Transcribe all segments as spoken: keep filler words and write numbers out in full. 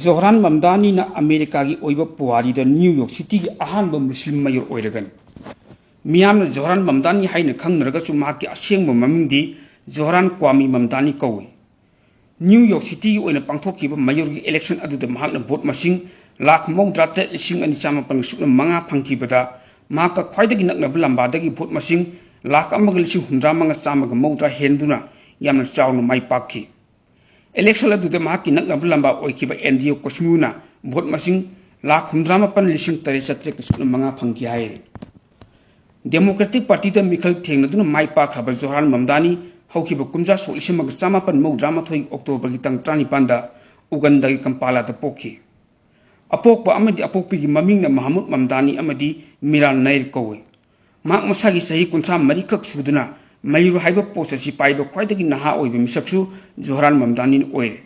ꯖꯣꯍꯔꯥꯟ ꯃꯝꯗꯥꯅꯤꯅ ꯑꯃꯦꯔꯤꯀꯥꯒꯤ ꯑꯣꯏꯕ ꯄꯨꯋꯥꯔꯤꯗ ꯅ꯭ꯌꯨ ꯌꯣꯔꯛ ꯁꯤꯇꯤꯒꯤ ꯑꯍꯥꯟꯕ ꯃꯨꯁꯂꯤꯝ ꯃꯌꯣꯔ ꯑꯣꯏꯔꯒꯅꯤ꯫ ꯃꯤꯌꯥꯝꯅ ꯖꯣꯍꯔꯥꯟ ꯃꯝꯗꯥꯅꯤ ꯍꯥꯏꯅ ꯈꯪꯅꯔꯒꯁꯨ ꯃꯍꯥꯛꯀꯤ ꯑꯁꯦꯡꯕ ꯃꯃꯤꯡꯗꯤ ꯖꯣꯍꯔꯥꯟ ꯀ꯭ꯋꯥꯃꯤ ꯃꯝꯗꯥꯅꯤ ꯀꯧꯏ꯫ ꯅ꯭ꯌꯨ ꯌꯣꯔꯛ ꯁꯤꯇꯤꯒꯤ ꯑꯣꯏꯅ ꯄꯥꯡꯊꯣꯛꯈꯤꯕ ꯃꯌꯣꯔꯒꯤ ꯏꯂꯦꯛꯁꯟ ꯑꯗꯨꯗ ꯃꯍꯥꯛꯅ ꯚꯣꯠ ꯃꯁꯤꯡ ꯂꯥꯈ ꯃꯧꯗ꯭ꯔꯥ ꯇꯔꯦꯠ ꯂꯤꯁꯤꯡ ꯑꯅꯤ ꯆꯥꯃꯥꯄꯟ ꯁꯨꯞꯅ ꯃꯉꯥ ꯐꯪꯈꯤꯕꯗ, ꯃꯍꯥꯛꯀ ꯈ꯭ꯋꯥꯏꯗꯒꯤ ꯅꯛꯅꯕ ꯂꯝꯕꯥꯗꯒꯤ ꯚꯣꯠ ꯃꯁꯤꯡ ꯂꯥꯈ ꯑꯃꯒ ꯂꯤꯁꯤꯡ ꯍꯨꯝꯗ꯭ꯔꯥ ꯃꯉꯥ ꯆꯥꯝꯃꯒ ꯃꯧꯗ꯭ꯔꯥ ꯍꯦꯟꯗꯨꯅ ꯌꯥꯝꯅ ꯆꯥꯎꯅ ꯃꯥꯏ ꯄꯥꯛꯈꯤ꯫ ꯏꯂꯦꯛꯁꯟ ꯑꯗꯨꯗ ꯃꯍꯥꯛꯀꯤ ꯅꯛꯅꯕ ꯂꯝꯕꯥ ꯑꯣꯏꯈꯤꯕ ꯑꯦꯟꯗꯤꯌꯣ ꯀꯨꯁꯃꯨꯅ ꯚꯣꯠ ꯃꯁꯤꯡ ꯂꯥꯈ ꯍꯨꯝꯗ꯭ꯔꯥ ꯃꯥꯄꯟ ꯂꯤꯁꯤꯡ ꯇꯔꯦꯠ ꯆꯥꯇ꯭ꯔꯦꯠꯀ ꯁꯨꯞꯅ ꯃꯉꯥ ꯐꯪꯈꯤ ꯍꯥꯏꯔꯤ꯫ ꯗꯦꯃꯣꯀ꯭ꯔꯦꯇꯤꯛ ꯄꯥꯔꯇꯤꯗ ꯃꯤꯈꯜ ꯊꯦꯡꯅꯗꯨꯅ ꯃꯥꯏ ꯄꯥꯛꯈ꯭ꯔꯕ ꯖꯣꯍꯔꯥꯟ ꯃꯝꯗꯥꯅꯤ ꯍꯧꯈꯤꯕ ꯀꯨꯝꯖꯥ ꯁꯣꯛ ꯂꯤꯁꯤꯡ ꯑꯃꯒ ꯆꯥꯃꯥꯄꯟ ꯃꯧꯗ꯭ꯔꯥ ꯃꯥꯊꯣꯏ ꯑꯣꯛꯇꯣꯕꯔꯒꯤ ꯇꯥꯡ ꯇꯔꯥꯅꯤꯄꯥꯟꯗ ꯎꯒꯟꯗꯥꯒꯤ ꯀꯝꯄꯥꯂꯥꯗ ꯄꯣꯛꯈꯤ꯫ ꯑꯄꯣꯛꯄ ꯑꯃꯗꯤ ꯑꯄꯣꯛꯄꯤꯒꯤ ꯃꯃꯤꯡꯅ ꯃꯍꯃꯨꯗ ꯃꯝꯗꯥꯅꯤ ꯑꯃꯗꯤ ꯃꯤꯔꯥ ꯅꯩꯔ ꯀꯧꯏ꯫ ꯃꯍꯥꯛ ꯃꯁꯥꯒꯤ ꯆꯍꯤ ꯀꯨꯟꯊ꯭ꯔꯥ ꯃꯔꯤꯈꯛ ꯁꯨꯗꯨꯅ ꯃꯌꯨꯔ ꯍꯥꯏꯕ ꯄꯣꯁ ꯑꯁꯤ ꯄꯥꯏꯕ ꯈ꯭ꯋꯥꯏꯗꯒꯤ ꯅꯍꯥ ꯑꯣꯏꯕ ꯃꯤꯁꯛꯁꯨ ꯖꯣꯍꯔꯥꯟ ꯃꯝꯗꯥꯅꯤꯅ ꯑꯣꯏꯔꯦ꯫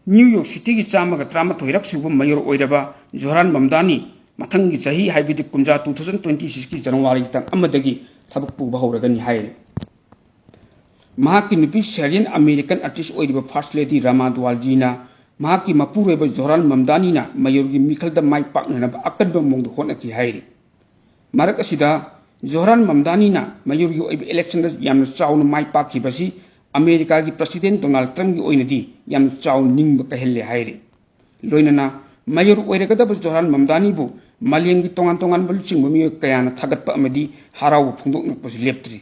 ꯅ꯭ꯌꯨ ꯌꯣꯔꯛ ꯁꯤꯇꯤꯒꯤ ꯆꯥꯝꯃꯒ ꯇꯔꯥꯃꯥꯊꯣꯏꯔꯛ ꯁꯨꯕ ꯃꯌꯣꯔ ꯑꯣꯏꯔꯕ ꯖꯣꯍꯔꯥꯟ ꯃꯝꯗꯥꯅꯤ ꯃꯊꯪꯒꯤ ꯆꯍꯤ, ꯍꯥꯏꯕꯗꯤ ꯀꯨꯝꯖꯥ two thousand twenty sixꯀꯤ ꯖꯅꯋꯥꯔꯤꯒꯤ ꯇꯥꯡ ꯑꯃꯗꯒꯤ ꯊꯕꯛ ꯄꯨꯕ ꯍꯧꯔꯒꯅꯤ ꯍꯥꯏꯔꯤ꯫ ꯃꯍꯥꯛꯀꯤ ꯅꯨꯄꯤ ꯁꯦꯔꯤꯌꯟ ꯑꯃꯦꯔꯤꯀꯟ ꯑꯥꯔꯇꯤꯁ ꯑꯣꯏꯔꯤꯕ ꯐꯥꯔꯁ ꯂꯦꯗꯤ ꯔꯥꯃꯥ ꯗ꯭ꯋꯥꯜꯖꯤꯅ ꯃꯍꯥꯛꯀꯤ ꯃꯄꯨꯔꯣꯏꯕ ꯖꯣꯍꯔꯥꯟ ꯃꯝꯗꯥꯅꯤꯅ ꯃꯌꯣꯔꯒꯤ ꯃꯤꯈꯜꯗ ꯃꯥꯏ ꯄꯥꯛꯅꯅꯕ ꯑꯀꯟꯕ ꯃꯑꯣꯡꯗ ꯍꯣꯠꯅꯈꯤ ꯍꯥꯏꯔꯤ꯫ ꯃꯔꯛ ꯑꯁꯤꯗ, ꯖꯣꯍꯔꯥꯟ ꯃꯝꯗꯥꯅꯤꯅ ꯃꯌꯨꯔꯒꯤ ꯑꯣꯏꯕ ꯏꯂꯦꯛꯁꯟꯗ ꯌꯥꯝꯅ ꯆꯥꯎꯅ ꯃꯥꯏ ꯄꯥꯛꯈꯤꯕ ꯑꯁꯤ ꯑꯃꯦꯔꯤꯀꯥꯒꯤ ꯄ꯭ꯔꯁꯤꯗꯦꯟ ꯗꯣꯅꯥꯜꯗ ꯇ꯭ꯔꯝꯞꯀꯤ ꯑꯣꯏꯅꯗꯤ ꯌꯥꯝꯅ ꯆꯥꯎꯅ ꯅꯤꯡꯕ ꯀꯥꯏꯍꯜꯂꯦ ꯍꯥꯏꯔꯤ꯫ ꯂꯣꯏꯅꯅ ꯃꯌꯨꯔ ꯑꯣꯏꯔꯒꯗꯕ ꯖꯣꯍꯔꯥꯟ ꯃꯝꯗꯥꯅꯤꯕꯨ ꯃꯥꯂꯦꯝꯒꯤ ꯇꯣꯉꯥꯟ ꯇꯣꯉꯥꯟꯕ ꯂꯨꯆꯤꯡꯕ ꯃꯤꯑꯣꯏ ꯀꯌꯥꯅ ꯊꯥꯒꯠꯄ ꯑꯃꯗꯤ ꯍꯔꯥꯎꯕ ꯐꯣꯡꯗꯣꯛꯅꯔꯛꯄꯁꯨ ꯂꯦꯞꯇ꯭ꯔꯤ꯫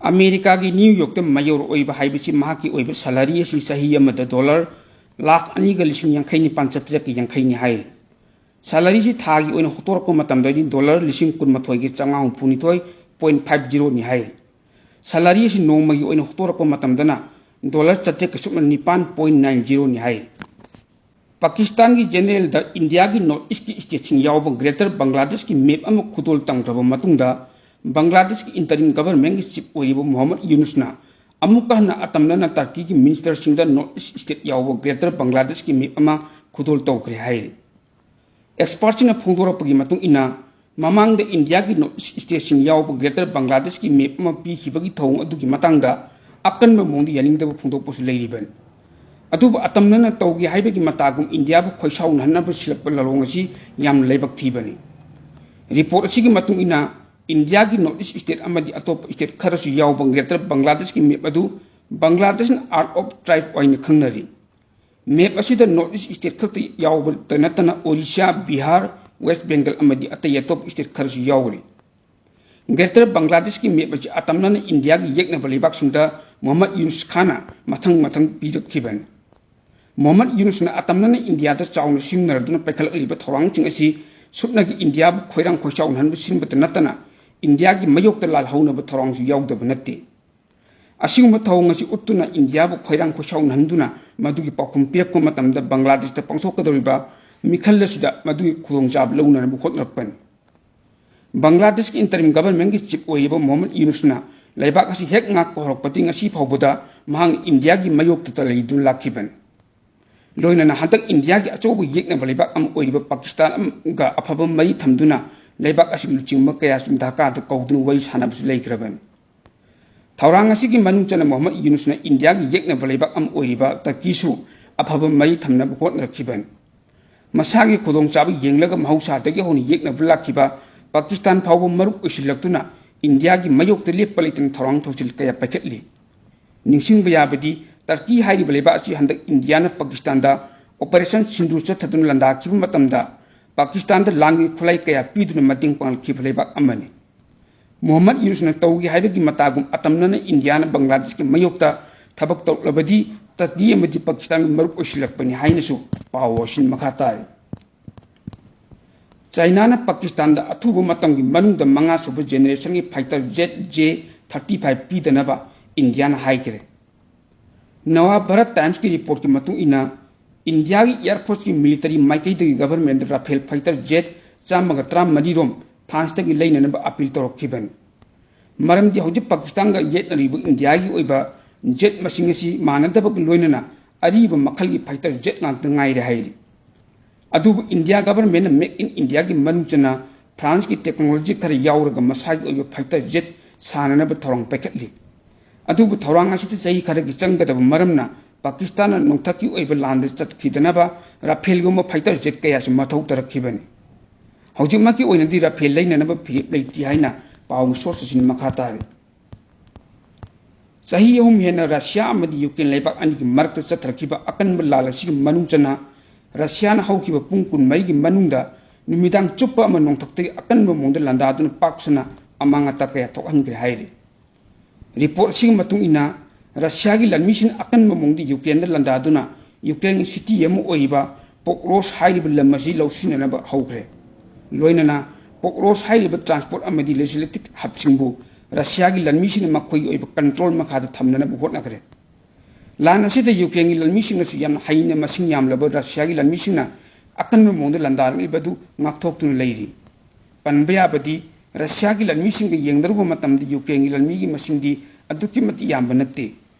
ꯑꯃꯦꯔꯤꯀꯥꯒꯤ ꯅ꯭ꯌꯨ ꯌꯣꯔꯛꯇ ꯃꯌꯣꯔ ꯑꯣꯏꯕ ꯍꯥꯏꯕꯁꯤ ꯃꯍꯥꯛꯀꯤ ꯑꯣꯏꯕ ꯁꯦꯂꯔꯤ ꯑꯁꯤ ꯆꯍꯤ ꯑꯃꯗ ꯗꯣꯂꯔ ꯂꯥꯈ ꯑꯅꯤꯒ ꯂꯤꯁꯤꯡ ꯌꯥꯡꯈꯩ ꯅꯤꯄꯥꯟ ꯆꯥꯇ꯭ꯔꯦꯠꯀ ꯌꯥꯡꯈꯩꯅꯤ ꯍꯥꯏꯔꯤ꯫ ꯁꯦꯂꯔꯤꯁꯤ ꯊꯥꯒꯤ ꯑꯣꯏꯅ ꯍꯣꯠꯇꯣꯔꯛꯄ ꯃꯇꯝꯗꯗꯤ ꯗꯣꯂꯔ ꯂꯤꯁꯤꯡ ꯀꯨꯟꯃꯥꯊꯣꯏꯒ ꯆꯥꯝꯃꯉꯥ ꯍꯨꯝꯐꯨꯅꯤꯊꯣꯏ point five zeroꯅꯤ ꯍꯥꯏꯔꯤ꯫ ꯁꯦꯂꯔꯤ ꯑꯁꯤ ꯅꯣꯡꯃꯒꯤ ꯑꯣꯏꯅ ꯍꯣꯠꯇꯣꯔꯛꯄ ꯃꯇꯝꯗꯅ ꯗꯣꯂꯔ ꯆꯥꯇ꯭ꯔꯦꯠꯀ ꯁꯨꯞꯅ ꯅꯤꯄꯥꯟ point nine zeroꯅꯤ ꯍꯥꯏꯔꯤ꯫ ꯄꯥꯀꯤꯁꯇꯥꯟꯒꯤ ꯖꯦꯅꯦꯔꯦꯜꯗ ꯏꯟꯗꯤꯌꯥꯒꯤ ꯅꯣꯔꯠ ꯏꯁꯀꯤ ꯁ꯭ꯇꯦꯠꯁꯤꯡ ꯌꯥꯎꯕ ꯒ꯭ꯔꯦꯇꯔ ꯕꯪꯒ꯭ꯂꯥꯗꯦꯁꯀꯤ ꯃꯦꯞ ꯑꯃ ꯈꯨꯗꯣꯜ ꯇꯝꯈ꯭ꯔꯕ ꯃꯇꯨꯡꯗ, ꯕꯪꯒ꯭ꯂꯥꯗꯦꯁꯀꯤ ꯏꯟꯇꯔꯤꯝ ꯒꯚꯔꯟꯃꯦꯟꯠꯀꯤ ꯆꯤꯐ ꯑꯣꯏꯔꯤꯕ ꯃꯣꯍꯝꯃꯗ ꯌꯨꯅꯨꯁꯅ ꯑꯃꯨꯛꯀ ꯍꯟꯅ ꯑꯇꯝꯅꯅ ꯇꯔꯀꯤꯒꯤ ꯃꯤꯅꯤꯁꯇꯔꯁꯤꯡꯗ ꯅꯣꯔꯠ ꯏꯁ ꯁ꯭ꯇꯦꯠ ꯌꯥꯎꯕ ꯒ꯭ꯔꯦꯇꯔ ꯕꯪꯒ꯭ꯂꯥꯗꯦꯁꯀꯤ ꯃꯦꯞ ꯑꯃ ꯈꯨꯗꯣꯜ ꯇꯧꯈ꯭ꯔꯦ ꯍꯥꯏꯔꯤ꯫ ꯑꯦꯛꯁꯄꯥꯔꯠꯁꯤꯡꯅ ꯐꯣꯡꯗꯣꯔꯛꯄꯒꯤ ꯃꯇꯨꯡ ꯏꯟꯅ, ꯃꯃꯥꯡꯗ ꯏꯟꯗꯤꯌꯥꯒꯤ ꯅꯣꯔꯠ ꯏꯁ ꯁ꯭ꯇꯦꯠꯁꯤꯡ ꯌꯥꯎꯕ ꯒ꯭ꯔꯦꯇꯔ ꯕꯪꯒ꯭ꯂꯥꯗꯦꯁꯀꯤ ꯃꯦꯞ ꯑꯃ ꯄꯤꯈꯤꯕꯒꯤ ꯊꯧꯑꯣꯡ ꯑꯗꯨꯒꯤ ꯃꯇꯥꯡꯗ ꯑꯀꯟꯕ ꯃꯑꯣꯡꯗ ꯌꯥꯅꯤꯡꯗꯕ ꯐꯣꯡꯗꯣꯛꯄꯁꯨ ꯂꯩꯔꯤꯕꯅꯤ꯫ ꯑꯗꯨꯕꯨ ꯑꯇꯝꯅꯅ ꯇꯧꯒꯦ ꯍꯥꯏꯕꯒꯤ ꯃꯇꯥꯒꯨꯝ ꯏꯟꯗꯤꯌꯥꯕꯨ ꯈꯣꯏꯁꯥꯎꯅꯍꯟꯅꯕ ꯁꯤꯜꯂꯛꯄ ꯂꯥꯂꯣꯡ ꯑꯁꯤ ꯌꯥꯝꯅ ꯂꯥꯏꯕꯛ ꯊꯤꯕꯅꯤ꯫ ꯔꯤꯄꯣꯔꯠ ꯑꯁꯤꯒꯤ ꯃꯇꯨꯡ ꯏꯟꯅ, ꯏꯟꯗꯤꯌꯥꯒꯤ ꯅꯣꯔꯠ ꯏꯁ ꯁ꯭ꯇꯦꯠ ꯑꯃꯗꯤ ꯑꯇꯣꯞꯄ ꯁ꯭ꯇꯦꯠ ꯈꯔꯁꯨ ꯌꯥꯎꯕ ꯒ꯭ꯔꯦꯇꯔ ꯕꯪꯒ꯭ꯂꯥꯗꯦꯁꯀꯤ ꯃꯦꯞ ꯑꯗꯨ ꯕꯪꯒ꯭ꯂꯥꯗꯦꯁꯅ ꯑꯥꯔꯠ ꯑꯣꯐ ꯇ꯭ꯔꯥꯏꯕ ꯑꯣꯏꯅ ꯈꯪꯅꯔꯤ꯫ ꯃꯦꯞ ꯑꯁꯤꯗ ꯅꯣꯔꯠ ꯏꯁ ꯁ꯭ꯇꯦꯠ ꯈꯛꯇ ꯌꯥꯎꯕꯇ ꯅꯠꯇꯅ ꯑꯣꯔꯤꯁꯥ, ꯕꯤꯍꯥꯔ, ꯋꯦꯁ꯭ꯠ ꯕꯦꯡꯒꯜ ꯑꯃꯗꯤ ꯑꯇꯩ ꯑꯇꯣꯞꯄ ꯁ꯭ꯇꯦꯠ ꯈꯔꯁꯨ ꯌꯥꯎꯔꯤ꯫ ꯒ꯭ꯔꯦꯇꯔ ꯕꯪꯒ꯭ꯂꯥꯗꯦꯁꯀꯤ ꯃꯦꯞ ꯑꯁꯤ ꯑꯇꯝꯅꯅ ꯏꯟꯗꯤꯌꯥꯒꯤ ꯌꯦꯛꯅꯕ ꯂꯩꯕꯥꯛꯁꯤꯡꯗ ꯃꯨꯍꯝꯃꯗ ꯌꯨꯅꯨꯁ ꯈꯥꯟꯅ ꯃꯊꯪ ꯃꯊꯪ ꯄꯤꯔꯛꯈꯤꯕꯅꯤ꯫ ꯃꯨꯍꯝꯃꯗ ꯌꯨꯅꯨꯁꯅ ꯑꯇꯝꯅꯅ ꯏꯟꯗꯤꯌꯥꯗ ꯆꯥꯎꯅ ꯁꯤꯖꯤꯟꯅꯔꯗꯨꯅ ꯄꯥꯏꯈꯠꯂꯛꯂꯤꯕ ꯊꯧꯔꯥꯡꯁꯤꯡ ꯑꯁꯤ ꯁꯨꯞꯅꯒꯤ ꯏꯟꯗꯤꯌꯥꯕꯨ ꯈꯣꯏꯔꯥꯡ ꯈꯣꯏꯁꯥꯎꯅꯍꯟꯕ ꯁꯤꯟꯕꯇ ꯅꯠꯇꯅ ꯏꯟꯗꯤꯌꯥꯒꯤ ꯃꯥꯌꯣꯛꯇ ꯂꯥꯜꯍꯧꯅꯕ ꯊꯧꯔꯥꯡꯁꯨ ꯌꯥꯎꯗꯕ ꯅꯠꯇꯦ꯫ ꯑꯁꯤꯒꯨꯝꯕ ꯊꯧꯑꯣꯡ ꯑꯁꯤ ꯎꯠꯇꯨꯅ ꯏꯟꯗꯤꯌꯥꯕꯨ ꯈꯣꯏꯔꯥꯡ ꯈꯣꯏꯁꯥꯎꯅꯍꯟꯗꯨꯅ ꯃꯗꯨꯒꯤ ꯄꯥꯎꯈꯨꯝ ꯄꯤꯔꯛꯄ ꯃꯇꯝꯗ ꯕꯪꯒ꯭ꯂꯥꯗꯦꯁꯇ ꯄꯥꯡꯊꯣꯛꯀꯗꯧꯔꯤꯕ ꯃꯤꯈꯜ ꯑꯁꯤꯗ ꯃꯗꯨꯒꯤ ꯈꯨꯗꯣꯡꯆꯥꯕ ꯂꯧꯅꯅꯕ ꯍꯣꯠꯅꯔꯛꯄꯅꯤ꯫ ꯕꯪꯒ꯭ꯂꯥꯗꯦꯁꯀꯤ ꯏꯟꯇꯔꯤꯝ ꯒꯚꯔꯟꯃꯦꯟꯠꯀꯤ ꯆꯤꯐ ꯑꯣꯏꯔꯤꯕ ꯃꯨꯍꯝꯃꯗ ꯌꯨꯅꯨꯁꯅ ꯂꯩꯕꯥꯛ ꯑꯁꯤ ꯍꯦꯛ ꯉꯥꯛꯄ ꯍꯧꯔꯛꯄꯗꯒꯤ ꯉꯁꯤ ꯐꯥꯎꯕꯗ ꯃꯍꯥꯛꯅ ꯏꯟꯗꯤꯌꯥꯒꯤ ꯃꯥꯌꯣꯛꯇꯇ ꯂꯩꯗꯨꯅ ꯂꯥꯛꯈꯤꯕꯅꯤ꯫ ꯂꯣꯏꯅꯅ ꯍꯟꯗꯛ ꯏꯟꯗꯤꯌꯥꯒꯤ ꯑꯆꯧꯕ ꯌꯦꯛꯅꯕ ꯂꯩꯕꯥꯛ ꯑꯃ ꯑꯣꯏꯔꯤꯕ ꯄꯥꯀꯤꯁꯇꯥꯟꯒ ꯑꯐꯕ ꯃꯔꯤ ꯊꯝꯗꯨꯅ ꯂꯩꯕꯥꯛ ꯑꯁꯤꯒꯤ ꯂꯨꯆꯤꯡꯕ ꯀꯌꯥꯁꯨ ꯙꯥꯀꯥꯗ ꯀꯧꯗꯨꯅ ꯋꯥꯔꯤ ꯁꯥꯟꯅꯕꯁꯨ ꯂꯩꯈ꯭ꯔꯕꯅꯤ꯫ ꯊꯧꯔꯥꯡ ꯑꯁꯤꯒꯤ ꯃꯅꯨꯡ ꯆꯟꯅ ꯃꯨꯍꯝꯃꯗ ꯌꯨꯅꯨꯁꯅ ꯏꯟꯗꯤꯌꯥꯒꯤ ꯌꯦꯛꯅꯕ ꯂꯩꯕꯥꯛ ꯑꯃ ꯑꯣꯏꯔꯤꯕ ꯇꯔꯀꯤꯁꯨ ꯑꯐꯕ ꯃꯔꯤ ꯊꯝꯅꯕ ꯍꯣꯠꯅꯔꯛꯈꯤꯕꯅꯤ꯫ ꯃꯁꯥꯒꯤ ꯈꯨꯗꯣꯡꯆꯥꯕ ꯌꯦꯡꯂꯒ ꯃꯍꯧꯁꯥꯗꯒꯤ ꯍꯧꯅ ꯌꯦꯛꯅꯕ ꯂꯥꯛꯈꯤꯕ ꯄꯥꯀꯤꯁꯇꯥꯟ ꯐꯥꯎꯕ ꯃꯔꯨꯞ ꯑꯣꯏꯁꯤꯜꯂꯛꯇꯨꯅ ꯏꯟꯗꯤꯌꯥꯒꯤ ꯃꯥꯌꯣꯛꯇ ꯂꯦꯞꯄ ꯂꯩꯇꯅ ꯊꯧꯔꯥꯡ ꯊꯧꯁꯤꯜ ꯀꯌꯥ ꯄꯥꯏꯈꯠꯂꯤ꯫ ꯅꯤꯡꯁꯤꯡꯕ ꯌꯥꯕꯗꯤ, ꯇꯔꯀꯤ ꯍꯥꯏꯔꯤꯕ ꯂꯩꯕꯥꯛ ꯑꯁꯤ ꯍꯟꯗꯛ ꯏꯟꯗꯤꯌꯥꯅ ꯄꯥꯀꯤꯁꯇꯥꯟꯗ ꯑꯣꯄꯔꯦꯁꯟ ꯁꯤꯟꯗꯨꯔ ꯆꯠꯊꯗꯨꯅ ꯂꯥꯟꯗꯥꯈꯤꯕ ꯃꯇꯝꯗ ꯄꯥꯀꯤꯁꯇꯥꯟꯗ ꯂꯥꯟꯒꯤ ꯈꯨꯠꯂꯥꯏ ꯀꯌꯥ ꯄꯤꯗꯨꯅ ꯃꯇꯦꯡ ꯄꯥꯡꯂꯛꯈꯤꯕ ꯂꯩꯕꯥꯛ ꯑꯃꯅꯤ꯫ ꯃꯨꯍꯝꯃꯗ ꯌꯨꯅꯨꯁꯅ ꯇꯧꯒꯦ ꯍꯥꯏꯕꯒꯤ ꯃꯇꯥꯒꯨꯝ ꯑꯇꯝꯅꯅ ꯏꯟꯗꯤꯌꯥꯅ ꯕꯪꯒ꯭ꯂꯥꯗꯦꯁꯀꯤ ꯃꯥꯌꯣꯛꯇ ꯊꯕꯛ ꯇꯧꯔꯛꯂꯕꯗꯤ ꯇꯔꯀꯤ ꯑꯃꯗꯤ ꯄꯥꯀꯤꯁꯇꯥꯟꯒꯤ ꯃꯔꯨꯞ ꯑꯣꯏꯁꯤꯜꯂꯛꯄꯅꯤ ꯍꯥꯏꯅꯁꯨ ꯄꯥꯎ ꯑꯁꯤꯅ ꯃꯈꯥ ꯇꯥꯔꯤ꯫ ꯆꯥꯏꯅꯥꯅ ꯄꯥꯀꯤꯁꯇꯥꯟꯗ ꯑꯊꯨꯕ ꯃꯇꯝꯒꯤ ꯃꯅꯨꯡꯗ ꯃꯉꯥ ꯁꯨꯕ ꯖꯦꯅꯦꯔꯦꯁꯟꯒꯤ fighter jet J thirty five ꯄꯤꯗꯅꯕ ꯏꯟꯗꯤꯌꯥꯅ ꯍꯥꯏꯈ꯭ꯔꯦ꯫ ꯅꯋꯥ ꯚꯥꯔꯠ ꯇꯥꯏꯝꯁꯀꯤ ꯔꯤꯄꯣꯔꯠꯀꯤ ꯃꯇꯨꯡ ꯏꯟꯅ, ꯏꯟꯗꯤꯌꯥꯒꯤ ꯑꯦꯌꯔ ꯐꯣꯔꯁꯀꯤ ꯃꯤꯂꯤꯇꯔꯤ ꯃꯥꯏꯀꯩꯗꯒꯤ ꯒꯚꯔꯟꯃꯦꯟꯠꯇ ꯔꯥꯐꯦꯜ ꯐꯥꯏꯇꯔ ꯖꯦꯠ ꯆꯥꯝꯃꯒ ꯇꯔꯥꯃꯔꯤ ꯔꯣꯝ ꯐ꯭ꯔꯥꯟꯁꯇꯒꯤ ꯂꯩꯅꯅꯕ ꯑꯄꯤꯜ ꯇꯧꯔꯛꯈꯤꯕꯅꯤ꯫ ꯃꯔꯝꯗꯤ ꯍꯧꯖꯤꯛ ꯄꯥꯀꯤꯁꯇꯥꯟꯒ ꯌꯦꯠꯅꯔꯤꯕ ꯏꯟꯗꯤꯌꯥꯒꯤ ꯑꯣꯏꯕ ꯖꯦꯠ ꯃꯁꯤꯡ ꯑꯁꯤ ꯃꯥꯟꯅꯗꯕꯒ ꯂꯣꯏꯅꯅ ꯑꯔꯤꯕ ꯃꯈꯜꯒꯤ ꯐꯥꯏꯇꯔ ꯖꯦꯠ ꯉꯥꯛꯇ ꯉꯥꯏꯔꯦ ꯍꯥꯏꯔꯤ꯫ ꯑꯗꯨꯕꯨ ꯏꯟꯗꯤꯌꯥ ꯒꯚꯔꯟꯃꯦꯟꯠꯅ ꯃꯦꯛ ꯏꯟ ꯏꯟꯗꯤꯌꯥꯒꯤ ꯃꯅꯨꯡ ꯆꯟꯅ ꯐ꯭ꯔꯥꯟꯁꯀꯤ ꯇꯦꯛꯅꯣꯂꯣꯖꯤ ꯈꯔ ꯌꯥꯎꯔꯒ ꯃꯁꯥꯒꯤ ꯑꯣꯏꯕ ꯐꯥꯏꯇꯔ ꯖꯦꯠ ꯁꯥꯅꯅꯕ ꯊꯧꯔꯥꯡ ꯄꯥꯏꯈꯠꯂꯤ꯫ ꯑꯗꯨꯕꯨ ꯊꯧꯔꯥꯡ ꯑꯁꯤꯗ ꯆꯍꯤ ꯈꯔꯒꯤ ꯆꯪꯒꯗꯕ ꯃꯔꯝꯅ ꯄꯥꯀꯤꯁꯇꯥꯟꯅ ꯅꯣꯡꯊꯛꯀꯤ ꯑꯣꯏꯕ ꯂꯥꯟꯗ ꯆꯠꯈꯤꯗꯅꯕ ꯔꯥꯐꯦꯜꯒꯨꯝꯕ ꯐꯥꯏꯇꯔ ꯖꯦꯠ ꯀꯌꯥꯁꯨ ꯃꯊꯧ ꯇꯥꯔꯛꯈꯤꯕꯅꯤ꯫ ꯍꯧꯖꯤꯛꯃꯛꯀꯤ ꯑꯣꯏꯅꯗꯤ ꯔꯥꯐꯦꯜ ꯂꯩꯅꯅꯕ ꯐꯤꯔꯦꯞ ꯂꯩꯇ꯭ꯔꯤ ꯍꯥꯏꯅ ꯄꯥꯎꯒꯤ ꯁꯣꯔꯁꯁꯤꯡꯅ ꯃꯈꯥ ꯇꯥꯔꯤ꯫ ꯆꯍꯤ ꯑꯍꯨꯝ ꯍꯦꯟꯅ ꯔꯁꯤꯌꯥ ꯑꯃꯗꯤ ꯌꯨꯀ꯭ꯔꯦꯟ ꯂꯩꯕꯥꯛ ꯑꯅꯤꯒꯤ ꯃꯔꯛꯇ ꯆꯠꯊꯔꯛꯈꯤꯕ ꯑꯀꯟꯕ ꯂꯥꯜ ꯑꯁꯤꯒꯤ ꯃꯅꯨꯡ ꯆꯟꯅ ꯔꯁꯤꯌꯥꯅ ꯍꯧꯈꯤꯕ ꯄꯨꯡ ꯀꯨꯟꯃꯔꯤꯒꯤ ꯃꯅꯨꯡꯗ ꯅꯨꯃꯤꯗꯥꯡ ꯆꯨꯞꯄ ꯑꯃ ꯅꯣꯡꯊꯛꯇꯒꯤ ꯑꯀꯟꯕ ꯃꯑꯣꯡꯗ ꯂꯥꯟꯗꯥꯗꯨꯅ ꯄꯥꯛ ꯁꯟꯅ ꯑꯃꯥꯡ ꯑꯇꯥ ꯀꯌꯥ ꯊꯣꯛꯍꯟꯈ꯭ꯔꯦ ꯍꯥꯏꯔꯤ꯫ ꯔꯤꯄꯣꯔꯠꯁꯤꯒꯤ ꯃꯇꯨꯡ ꯏꯟꯅ, ꯔꯁꯤꯌꯥꯒꯤ ꯂꯥꯟꯃꯤꯁꯤꯡꯅ ꯑꯀꯟꯕ ꯃꯑꯣꯡꯗ ꯌꯨꯀ꯭ꯔꯦꯟꯗ ꯂꯥꯟꯗꯥꯗꯨꯅ ꯌꯨꯀ꯭ꯔꯦꯟꯒꯤ ꯁꯤꯇꯤ ꯑꯃ ꯑꯣꯏꯔꯤꯕ ꯄꯣꯛꯔꯣꯁ ꯍꯥꯏꯔꯤꯕ ꯂꯝ ꯑꯁꯤ ꯂꯧꯁꯤꯟꯅꯅꯕ ꯍꯧꯈ꯭ꯔꯦ꯫ ꯂꯣꯏꯅꯅ ꯄꯣꯛꯔꯣꯁ ꯍꯥꯏꯔꯤꯕ ꯇ꯭ꯔꯥꯟꯁꯄꯣꯔꯠ ꯑꯃꯗꯤ ꯂꯣꯖꯤꯁꯇꯤꯛ ꯍꯕꯁꯤꯡꯕꯨ ꯔꯁꯤꯌꯥꯒꯤ ꯂꯥꯟꯃꯤꯁꯤꯡꯅ ꯃꯈꯣꯏꯒꯤ ꯑꯣꯏꯕ ꯀꯟꯇ꯭ꯔꯣꯜ ꯃꯈꯥꯗ ꯊꯝꯅꯅꯕ ꯍꯣꯠꯅꯈ꯭ꯔꯦ꯫ ꯂꯥꯟ ꯑꯁꯤꯗ ꯌꯨꯀ꯭ꯔꯦꯟꯒꯤ ꯂꯥꯟꯃꯤꯁꯤꯡꯅꯁꯨ ꯌꯥꯝꯅ ꯍꯩꯅ ꯃꯁꯤꯡ ꯌꯥꯝꯂꯕ ꯔꯁꯤꯌꯥꯒꯤ ꯂꯥꯟꯃꯤꯁꯤꯡꯅ ꯑꯀꯟꯕ ꯃꯑꯣꯡꯗ ꯂꯥꯟꯗꯥꯔꯛꯂꯤꯕ ꯑꯗꯨ ꯉꯥꯛꯊꯣꯛꯇꯨꯅ ꯂꯩꯔꯤ꯫ ꯄꯟꯕ ꯌꯥꯕꯗꯤ, ꯔꯁꯤꯌꯥꯒꯤ ꯂꯥꯟꯃꯤꯁꯤꯡꯒ ꯌꯦꯡꯅꯔꯨꯕ ꯃꯇꯝꯗ ꯌꯨꯀ꯭ꯔꯦꯟꯒꯤ ꯂꯥꯟꯃꯤꯒꯤ ꯃꯁꯤꯡꯗꯤ ꯑꯗꯨꯛꯀꯤ ꯃꯇꯤꯛ ꯌꯥꯝꯕ ꯅꯠꯇꯦ꯫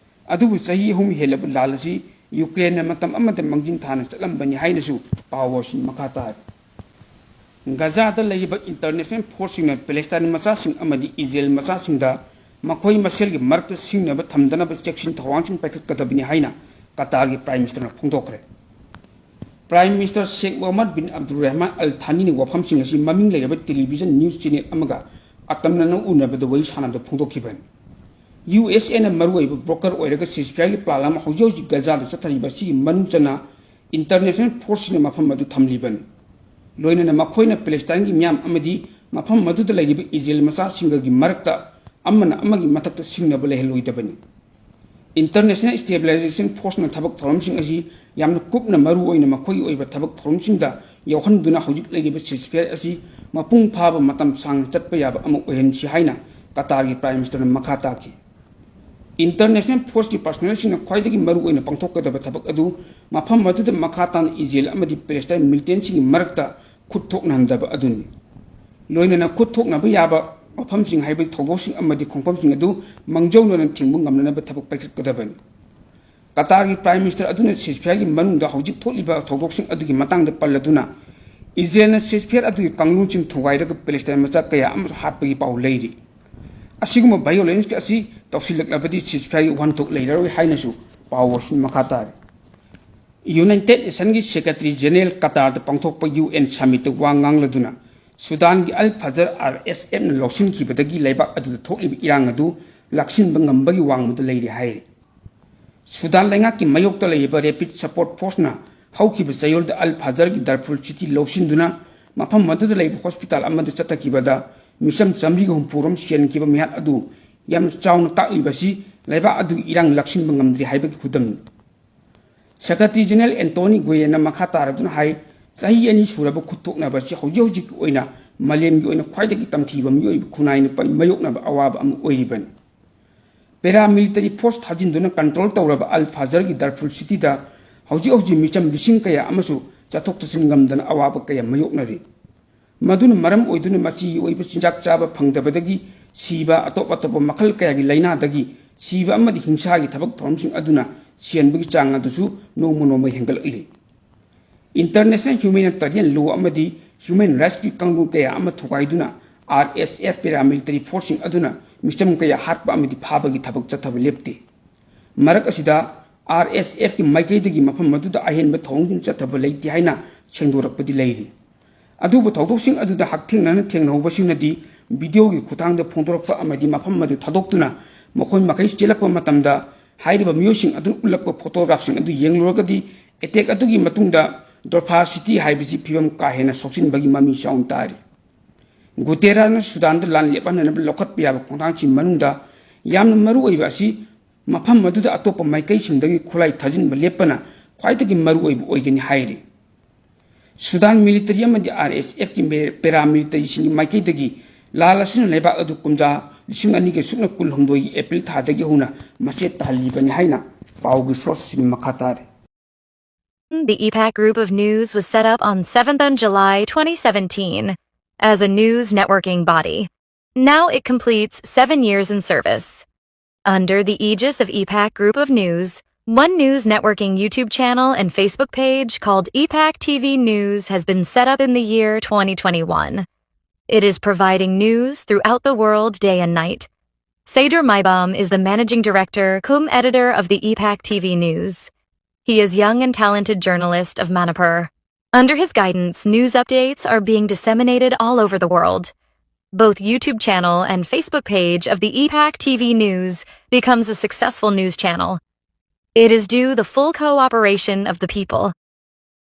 ꯑꯗꯨꯕꯨ ꯆꯍꯤ ꯑꯍꯨꯝ ꯍꯦꯜꯂꯕ ꯂꯥꯜ ꯑꯁꯤ ꯌꯨꯀ꯭ꯔꯦꯟꯅ ꯃꯇꯝ ꯑꯃꯗ ꯃꯥꯡꯖꯤꯟ ꯊꯥꯅ ꯆꯠꯂꯝꯕꯅꯤ ꯍꯥꯏꯅꯁꯨ ꯄꯥꯎ ꯑꯁꯤ ꯃꯈꯥ ꯇꯥꯔꯤ꯫ ꯒꯖꯥꯗ ꯂꯩꯔꯤꯕ ꯏꯟꯇꯔꯅꯦꯁꯅꯦꯜ ꯐꯣꯔꯁꯁꯤꯡꯅ ꯄꯦꯂꯦꯁꯇꯥꯏꯟ ꯃꯆꯥꯁꯤꯡ ꯑꯃꯗꯤ ꯏꯖꯔꯦꯜ ꯃꯆꯥꯁꯤꯡꯗ ꯃꯈꯣꯏ ꯃꯁꯦꯜꯒꯤ ꯃꯔꯛꯇ ꯁꯤꯡꯅꯕ ꯊꯝꯗꯅꯕ ꯆꯦꯛꯁꯤꯟ ꯊꯧꯔꯥꯡꯁꯤꯡ ꯄꯥꯏꯈꯠꯀꯗꯕꯅꯤ ꯍꯥꯏꯅ ꯀꯇꯥꯔꯒꯤ ꯄ꯭ꯔꯥꯏꯝ ꯃꯤꯅꯤꯁꯇꯔꯅ ꯐꯣꯡꯗꯣꯛꯈ꯭ꯔꯦ꯫ ꯄ꯭ꯔꯥꯏꯝ ꯃꯤꯅꯤꯁꯇꯔ ꯁꯦꯈ ꯃꯣꯍꯝꯃꯗ ꯕꯤꯟ ꯑꯕꯗꯨꯜ ꯔꯍꯃꯥꯟ ꯑꯜ ꯊꯥꯅꯤꯅ ꯋꯥꯐꯝꯁꯤꯡ ꯑꯁꯤ ꯃꯃꯤꯡ ꯂꯩꯔꯕ ꯇꯦꯂꯤꯚꯤꯖꯟ ꯅ꯭ꯌꯨꯁ ꯆꯦꯅꯦꯜ ꯑꯃꯒ ꯑꯀꯛꯅꯅ ꯎꯅꯕꯗ ꯋꯥꯔꯤ ꯁꯥꯟꯅꯕꯗ ꯐꯣꯡꯗꯣꯛꯈꯤꯕꯅꯤ꯫ ꯌꯨ ꯑꯦꯁ ꯑꯦꯅ ꯃꯔꯨꯑꯣꯏꯕ ꯕ꯭ꯔꯣꯀꯔ ꯑꯣꯏꯔꯒ ꯁꯤꯖꯐꯤꯌꯥꯔꯒꯤ ꯄ꯭ꯂꯥꯟ ꯑꯃ ꯍꯧꯖꯤꯛ ꯍꯧꯖꯤꯛ ꯒꯖꯥꯗ ꯆꯠꯊꯔꯤꯕ ꯑꯁꯤꯒꯤ ꯃꯅꯨꯡ ꯆꯟꯅ ꯏꯟꯇꯔꯅꯦꯁꯅꯦꯜ ꯐꯣꯔꯁꯁꯤꯡꯅ ꯃꯐꯝ ꯑꯗꯨ ꯊꯝꯂꯤꯕꯅꯤ꯫ ꯂꯣꯏꯅꯅ ꯃꯈꯣꯏꯅ ꯄꯦꯂꯦꯁꯇꯥꯏꯟꯒꯤ ꯃꯤꯌꯥꯝ ꯑꯃꯗꯤ ꯃꯐꯝ ꯑꯗꯨꯗ ꯂꯩꯔꯤꯕ ꯏꯖꯔꯦꯜ ꯃꯆꯥꯁꯤꯡꯒꯒꯤ ꯃꯔꯛꯇ ꯑꯃꯅ ꯑꯃꯒꯤ ꯃꯊꯛꯇ ꯁꯤꯡꯅꯕ ꯂꯩꯍꯜꯂꯣꯏꯗꯕꯅꯤ꯫ ꯏꯟꯇꯔꯅꯦꯁꯅꯦꯜ ꯁ꯭ꯇꯦꯕꯤꯂꯥꯏꯖꯦꯁꯟ ꯐꯣꯔꯁꯅ ꯊꯕꯛ ꯊꯧꯔꯝꯁꯤꯡ ꯑꯁꯤ ꯌꯥꯝꯅ ꯀꯨꯞꯅ ꯃꯔꯨ ꯑꯣꯏꯅ ꯃꯈꯣꯏꯒꯤ ꯑꯣꯏꯕ ꯊꯕꯛ ꯊꯧꯔꯝꯁꯤꯡꯗ ꯌꯥꯎꯍꯟꯗꯨꯅ ꯍꯧꯖꯤꯛ ꯂꯩꯔꯤꯕ ꯁꯤꯖꯐꯤꯌꯥꯔ ꯑꯁꯤ ꯃꯄꯨꯡ ꯐꯥꯕ ꯃꯇꯝ ꯁꯥꯡꯅ ꯆꯠꯄ ꯌꯥꯕ ꯑꯃ ꯑꯣꯏꯍꯟꯁꯤ ꯍꯥꯏꯅ ꯀꯇꯥꯔꯒꯤ ꯄ꯭ꯔꯥꯏꯝ ꯃꯤꯅꯤꯁꯇꯔꯅ ꯃꯈꯥ ꯇꯥꯈꯤ꯫ ꯏꯟꯇꯔꯅꯦꯁꯅꯦꯜ ꯐꯣꯔꯁꯀꯤ ꯄꯔꯁꯣꯅꯦꯜꯁꯤꯡꯅ ꯈ꯭ꯋꯥꯏꯗꯒꯤ ꯃꯔꯨ ꯑꯣꯏꯅ ꯄꯥꯡꯊꯣꯛꯀꯗꯕ ꯊꯕꯛ ꯑꯗꯨ ꯃꯐꯝ ꯑꯗꯨꯗ ꯃꯈꯥ ꯇꯥꯅ ꯏꯖꯔꯦꯜ ꯑꯃꯗꯤ ꯄꯦꯂꯦꯁꯇꯥꯏꯟ ꯃꯤꯂꯤꯇꯦꯟꯁꯤꯡꯒꯤ ꯃꯔꯛꯇ ꯈꯨꯠ ꯊꯣꯛꯅꯍꯟꯗꯕ ꯑꯗꯨꯅꯤ꯫ ꯂꯣꯏꯅꯅ ꯈꯨꯠ ꯊꯣꯛꯅꯕ ꯌꯥꯕ ꯃꯐꯝꯁꯤꯡ ꯍꯥꯏꯕꯗꯤ ꯊꯧꯗꯣꯛꯁꯤꯡ ꯑꯃꯗꯤ ꯈꯣꯡꯐꯝꯁꯤꯡ ꯑꯗꯨ ꯃꯥꯡꯖꯧꯅꯅ ꯊꯤꯡꯕ ꯉꯝꯅꯅꯕ ꯊꯕꯛ ꯄꯥꯏꯈꯠꯀꯗꯕꯅꯤ꯫ ꯀꯇꯥꯔꯒꯤ ꯄ꯭ꯔꯥꯏꯝ ꯃꯤꯅꯤꯁꯇꯔ ꯑꯗꯨꯅ ꯁꯤꯖꯐꯤꯌꯥꯔꯒꯤ ꯃꯅꯨꯡꯗ ꯍꯧꯖꯤꯛ ꯊꯣꯛꯂꯤꯕ ꯊꯧꯗꯣꯛꯁꯤꯡ ꯑꯗꯨꯒꯤ ꯃꯇꯥꯡꯗ ꯄꯜꯂꯗꯨꯅ, ꯏꯖꯔꯦꯜꯅ ꯁꯤꯖꯐꯤꯌꯥꯔ ꯑꯗꯨꯒꯤ ꯀꯥꯡꯂꯣꯟꯁꯤꯡ ꯊꯨꯒꯥꯏꯔꯒ ꯄꯦꯂꯦꯁꯇꯥꯏꯟ ꯃꯆꯥ ꯀꯌꯥ ꯑꯃꯁꯨ ꯍꯥꯠꯄꯒꯤ ꯄꯥꯎ ꯂꯩꯔꯤ꯫ ꯑꯁꯤꯒꯨꯝꯕ ꯚꯥꯏꯑꯣꯂꯦꯟꯁ ꯑꯁꯤ ꯇꯧꯁꯤꯜꯂꯛꯂꯕꯗꯤ ꯁꯤꯖꯐꯤꯌꯥꯔꯒꯤ ꯋꯥꯍꯟꯊꯣꯛ ꯂꯩꯔꯔꯣꯏ ꯍꯥꯏꯅꯁꯨ ꯄꯥꯎ ꯑꯁꯤꯅ ꯃꯈꯥ ꯇꯥꯔꯦ꯫ ꯌꯨꯅꯥꯏꯇꯦꯗ ꯅꯦꯁꯟꯒꯤ ꯁꯦꯀ꯭ꯔꯦꯇꯔꯤ ꯖꯦꯅꯦꯔꯦꯜ ꯀꯇꯥꯔꯗ ꯄꯥꯡꯊꯣꯛꯄ ꯌꯨ ꯑꯦꯟ ꯁꯃꯤꯠꯇ ꯋꯥ ꯉꯥꯡꯂꯗꯨꯅ ꯁꯨꯗꯥꯟꯒꯤ ꯑꯜ ꯐꯖꯔ ꯑꯥꯔ ꯑꯦꯁ ꯑꯦꯐꯅ ꯂꯧꯁꯤꯟꯈꯤꯕꯗꯒꯤ ꯂꯩꯕꯥꯛ ꯑꯗꯨꯗ ꯊꯣꯛꯂꯤꯕ ꯏꯔꯥꯡ ꯑꯗꯨ ꯂꯥꯛꯁꯤꯟꯕ ꯉꯝꯕꯒꯤ ꯋꯥꯡꯃꯗ ꯂꯩꯔꯤ ꯍꯥꯏꯔꯤ꯫ ꯁꯨꯗꯥꯟ ꯂꯩꯉꯥꯛꯀꯤ ꯃꯥꯌꯣꯛꯇ ꯂꯩꯔꯤꯕ ꯔꯦꯄꯤꯗ ꯁꯄꯣꯔꯠ ꯐꯣꯔꯁꯅ ꯍꯧꯈꯤꯕ ꯆꯌꯣꯜꯗ ꯑꯜ ꯐꯖꯔꯒꯤ ꯗꯔꯐꯨꯜ ꯁꯤꯇꯤ ꯂꯧꯁꯤꯟꯗꯨꯅ ꯃꯐꯝ ꯑꯗꯨꯗ ꯂꯩꯕ ꯍꯣꯁꯄꯤꯇꯥꯜ ꯑꯃꯗ ꯆꯠꯊꯈꯤꯕꯗ ꯃꯤꯆꯝ ꯆꯥꯃꯔꯤꯒ ꯍꯨꯝꯐꯨ ꯔꯣꯝ ꯁꯤꯍꯟꯈꯤꯕ ꯃꯤꯍꯥꯠ ꯑꯗꯨ ꯌꯥꯝꯅ ꯆꯥꯎꯅ ꯇꯥꯛꯂꯤꯕ ꯑꯁꯤ ꯂꯩꯕꯥꯛ ꯑꯗꯨꯒꯤ ꯏꯔꯥꯡ ꯂꯥꯛꯁꯤꯟꯕ ꯉꯝꯗ꯭ꯔꯤ ꯍꯥꯏꯕꯒꯤ ꯈꯨꯗꯝꯅꯤ꯫ ꯁꯦꯀ꯭ꯔꯦꯇꯔꯤ ꯖꯦꯅꯔꯦꯜ ꯑꯦꯟꯇꯣꯅꯤ ꯒꯨꯌꯦꯟꯅ ꯃꯈꯥ ꯇꯥꯔꯗꯨꯅ ꯍꯥꯏ, ꯆꯍꯤ ꯑꯅꯤ ꯁꯨꯔꯕ ꯈꯨꯠꯊꯣꯛꯅꯕ ꯑꯁꯤ ꯍꯧꯖꯤꯛ ꯍꯧꯖꯤꯛꯀꯤ ꯑꯣꯏꯅ ꯃꯥꯂꯦꯝꯒꯤ ꯑꯣꯏꯅ ꯈ꯭ꯋꯥꯏꯗꯒꯤ ꯇꯝꯊꯤꯕ ꯃꯤꯑꯣꯏꯕ ꯈꯨꯟꯅꯥꯏꯅ ꯄ-, ꯃꯥꯌꯣꯛꯅꯕ ꯑꯋꯥꯕ ꯑꯃ ꯑꯣꯏꯔꯤꯕꯅꯤ꯫ ꯄꯦꯔꯥꯃꯤꯂꯤꯇꯔꯤ ꯐꯣꯔꯁ ꯊꯥꯖꯤꯟꯗꯨꯅ ꯀꯟꯇ꯭ꯔꯣꯜ ꯇꯧꯔꯕ ꯑꯜ ꯐꯥꯖꯔꯒꯤ ꯗꯔꯐꯨꯜ ꯁꯤꯇꯤꯗ ꯍꯧꯖꯤꯛ ꯍꯧꯖꯤꯛ ꯃꯤꯆꯝ ꯂꯤꯁꯤꯡ ꯀꯌꯥ ꯑꯃꯁꯨ ꯆꯠꯊꯣꯛ ꯆꯠꯁꯤꯟ ꯉꯝꯗꯅ ꯑꯋꯥꯕ ꯀꯌꯥ ꯃꯥꯌꯣꯛꯅꯔꯤ꯫ ꯃꯗꯨꯅ ꯃꯔꯝ ꯑꯣꯏꯗꯨꯅ ꯃꯆꯤ ꯑꯣꯏꯕ ꯆꯤꯟꯖꯥꯛ ꯆꯥꯕ ꯐꯪꯗꯕꯗꯒꯤ ꯁꯤꯕ, ꯑꯇꯣꯞ ꯑꯇꯣꯞꯄ ꯃꯈꯜ ꯀꯌꯥꯒꯤ ꯂꯥꯏꯅꯥꯗꯒꯤ ꯁꯤꯕ ꯑꯃꯗꯤ ꯍꯤꯡꯁꯥꯒꯤ ꯊꯕꯛ ꯊꯧꯔꯝꯁꯤꯡ ꯑꯗꯨꯅ ꯁꯤꯍꯟꯕꯒꯤ ꯆꯥꯡ ꯑꯗꯨꯁꯨ ꯅꯣꯡꯃ ꯅꯣꯡꯃꯒꯤ ꯍꯦꯟꯒꯠꯂꯛꯂꯤ꯫ ꯏꯟꯇꯔꯅꯦꯁꯅꯦꯜ ꯍ꯭ꯌꯨꯃꯦꯅꯤꯇꯔꯤꯌꯟ ꯂꯣ ꯑꯃꯗꯤ ꯍ꯭ꯌꯨꯃꯦꯟ ꯔꯥꯏꯠꯁꯀꯤ ꯀꯥꯡꯂꯨꯞ ꯀꯌꯥ ꯑꯃ ꯊꯨꯒꯥꯏꯗꯨꯅ ꯑꯥꯔ ꯑꯦꯁ ꯑꯦꯐ ꯄꯦꯔꯥꯃꯤꯂꯤꯇꯔꯤ ꯐꯣꯔꯁꯁꯤꯡ ꯑꯗꯨꯅ ꯃꯤꯆꯝ ꯀꯌꯥ ꯍꯥꯠꯄ ꯑꯃꯗꯤ ꯐꯥꯕꯒꯤ ꯊꯕꯛ ꯆꯠꯊꯕ ꯂꯦꯞꯇꯦ꯫ ꯃꯔꯛ ꯑꯁꯤꯗ ꯑꯥꯔ ꯑꯦꯁ ꯑꯦꯐꯀꯤ ꯃꯥꯏꯀꯩꯗꯒꯤ ꯃꯐꯝ ꯑꯗꯨꯗ ꯑꯍꯦꯟꯕ ꯊꯧꯑꯣꯡꯁꯤꯡ ꯆꯠꯊꯕ ꯂꯩꯇꯦ ꯍꯥꯏꯅ ꯁꯦꯡꯗꯣꯔꯛꯄꯗꯤ ꯂꯩꯔꯤ꯫ ꯑꯗꯨꯕꯨ ꯊꯧꯗꯣꯛꯁꯤꯡ ꯑꯗꯨꯗ ꯍꯛꯊꯦꯡꯅꯅ ꯊꯦꯡꯅꯍꯧꯕꯁꯤꯡꯅꯗꯤ ꯚꯤꯗꯤꯑꯣꯒꯤ ꯈꯨꯠꯊꯥꯡꯗ ꯐꯣꯡꯗꯣꯔꯛꯄ ꯑꯃꯗꯤ ꯃꯐꯝ ꯑꯗꯨ ꯊꯥꯗꯣꯛꯇꯨꯅ ꯃꯈꯣꯏ ꯃꯈꯩ ꯆꯦꯜꯂꯛꯄ ꯃꯇꯝꯗ ꯍꯥꯏꯔꯤꯕ ꯃꯤꯑꯣꯏꯁꯤꯡ ꯑꯗꯨꯅ ꯎꯠꯂꯛꯄ ꯐꯣꯇꯣꯒ꯭ꯔꯥꯐꯁꯤꯡ ꯑꯗꯨ ꯌꯦꯡꯂꯨꯔꯒꯗꯤ ꯑꯦꯇꯦꯛ ꯑꯗꯨꯒꯤ ꯃꯇꯨꯡꯗ ꯗꯣꯔꯐꯥ ꯁꯤꯇꯤ ꯍꯥꯏꯕꯁꯤ ꯐꯤꯕꯝ ꯀꯥ ꯍꯦꯟꯅ ꯁꯣꯛꯆꯤꯟꯕꯒꯤ ꯃꯃꯤ ꯆꯥꯎꯅ ꯇꯥꯔꯤ꯫ ꯒꯨꯇꯦꯔꯥꯅ ꯁꯨꯗꯥꯟꯗ ꯂꯥꯟ ꯂꯦꯞꯍꯟꯅꯅꯕ ꯂꯧꯈꯠꯄ ꯌꯥꯕ ꯈꯣꯡꯊꯥꯡꯁꯤꯡ ꯃꯅꯨꯡꯗ ꯌꯥꯝꯅ ꯃꯔꯨꯑꯣꯏꯕ ꯑꯁꯤ ꯃꯐꯝ ꯑꯗꯨꯗ ꯑꯇꯣꯞꯄ ꯃꯥꯏꯀꯩꯁꯤꯡꯗꯒꯤ ꯈꯨꯠꯂꯥꯏ ꯊꯥꯖꯤꯟꯕ ꯂꯦꯞꯄꯅ ꯈ꯭ꯋꯥꯏꯗꯒꯤ ꯃꯔꯨꯑꯣꯏꯕ ꯑꯣꯏꯒꯅꯤ ꯍꯥꯏꯔꯤ꯫ ꯁꯨꯗꯥꯟ ꯃꯤꯂꯤꯇꯔꯤ ꯑꯃꯗꯤ ꯑꯥꯔ ꯑꯦꯁ ꯑꯦꯐꯀꯤ ꯃꯦ-, ꯄꯦꯔꯥꯃꯤꯂꯤꯇꯔꯤꯁꯤꯡꯒꯤ ꯃꯥꯏꯀꯩꯗꯒꯤ ꯂꯥꯜ ꯑꯁꯤꯅ ꯂꯩꯕꯥꯛ ꯑꯗꯨ ꯀꯨꯝꯖꯥ ꯂꯤꯁꯤꯡ ꯑꯅꯤꯒ ꯁꯨꯞꯅ ꯀꯨꯟꯍꯨꯝꯗꯣꯏꯒꯤ ꯑꯦꯄ꯭ꯔꯤꯜ ꯊꯥꯗꯒꯤ ꯍꯧꯅ ꯃꯆꯦꯠ ꯇꯥꯍꯜꯂꯤꯕꯅꯤ ꯍꯥꯏꯅ ꯄꯥꯎꯒꯤ ꯁꯣꯔꯁ ꯑꯁꯤꯅ ꯃꯈꯥ ꯇꯥꯔꯤ꯫ The E PAC Group of News was set up on seventh of July twenty seventeen as a news networking body. Now it completes seven years in service. Under the aegis of E PAC Group of News, One News Networking YouTube channel and Facebook page called E PAC T V News has been set up in the year twenty twenty-one. It is providing news throughout the world day and night. Saidur Maibam is the managing director cum editor of the E PAC T V News. He is young and talented journalist of Manipur. Under his guidance, news updates are being disseminated all over the world. Both YouTube channel and Facebook page of the E PAC T V News becomes a successful news channel. It is due the full cooperation of the people.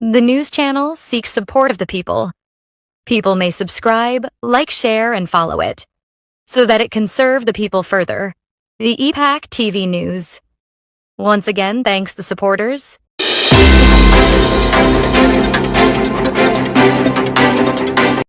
The news channel seeks support of the people. People may subscribe, like, share, and follow it so that it can serve the people further. The E PAC T V News. Once again, thanks the supporters.